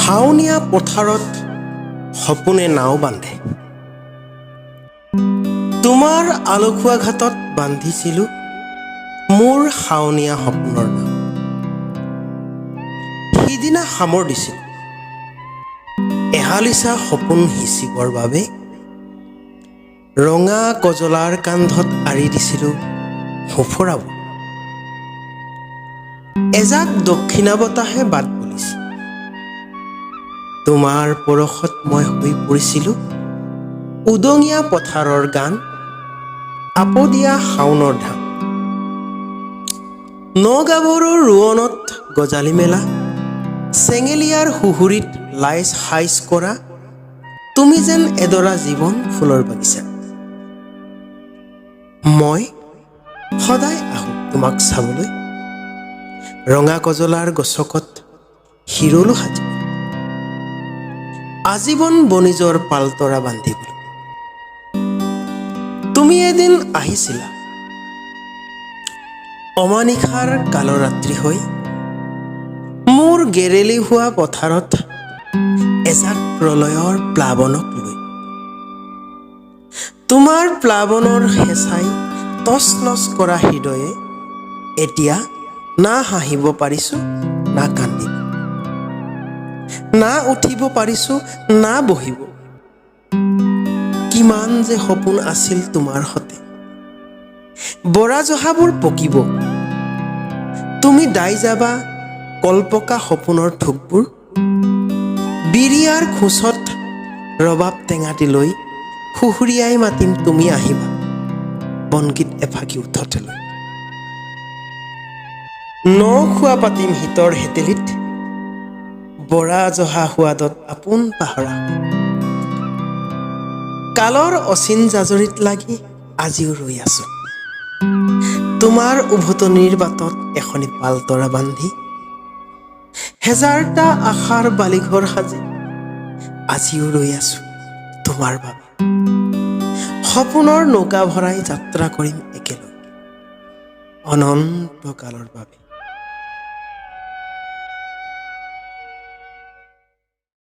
শাওনীয়া পথাৰত সপোনে নাও বান্ধে। তোমাৰ আলসুৱা ঘাটত বান্ধিছিলোঁ মোৰ শাওনীয়া সপোনৰ নাও। সিদিনা সামৰ দিছিলোঁ এহালিচা সপোন সিঁচিবৰ বাবে। ৰঙা কজলাৰ কান্ধত আঁৰি দিছিলোঁ সুফৰাবোৰ। এজাক দক্ষিণা বতাহে বাট বুলিছিল। তোমাৰ পৰশত মই হৈ পৰিছিলোঁ উদঙীয়া পথাৰৰ গান, আপদীয়া শাওনৰ ধান। নগাভৰুৰ ৰোৱনত গজালি মেলা, চেঙেলীয়াৰ সুহুৰিত লাইচ সাইচ কৰা তুমি যেন এডৰা জীৱন ফুলৰ বাগিচা। মই সদায় আহোঁ তোমাক চাবলৈ, ৰঙা কজলাৰ গছকত শিৰলো সাজিব, আজীৱন বণিজৰ পালতৰা বান্ধিবলৈ। তুমি এদিন আহিছিলা অমানিশাৰ কালৰাত্ৰি হৈ, মোৰ গেৰেলি হোৱা পথাৰত এজাক প্ৰলয়ৰ প্লাৱনক লৈ। তোমাৰ প্লাৱনৰ হেঁচাই তচ নচ কৰা হৃদয়ে এতিয়া না হাঁহিব পাৰিছো, না কান্দিব, না উঠিব পাৰিছো, না বহিব। কিমান যে সপোন আছিল তোমাৰ সতে। বৰা জহাবোৰ পকিব, তুমি দাই যাবা কলপকা সপোনৰ থোকবোৰ। বিৰিয়াৰ খোঁচত ৰবাব টেঙাটি লৈ সুহুৰিয়াই মাতিম, তুমি আহিবা বনগীত এফাকি ওঁঠতে লৈ। ন খোৱা পাতিম শীতৰ শেতেলিত, বৰা জহা সোৱাদত আপোন পাহৰা। কালৰ অচিন জাজৰিত লাগি আজিও ৰৈ আছো তোমাৰ উভতনিৰ বাটত এখনি পালতৰা বান্ধি, হেজাৰটা আশাৰ বালিঘৰ সাজি আজিও ৰৈ আছো তোমাৰ বাবে। সপোনৰ নৌকা ভৰাই যাত্ৰা কৰিম একেলগে অনন্ত কালৰ বাবে।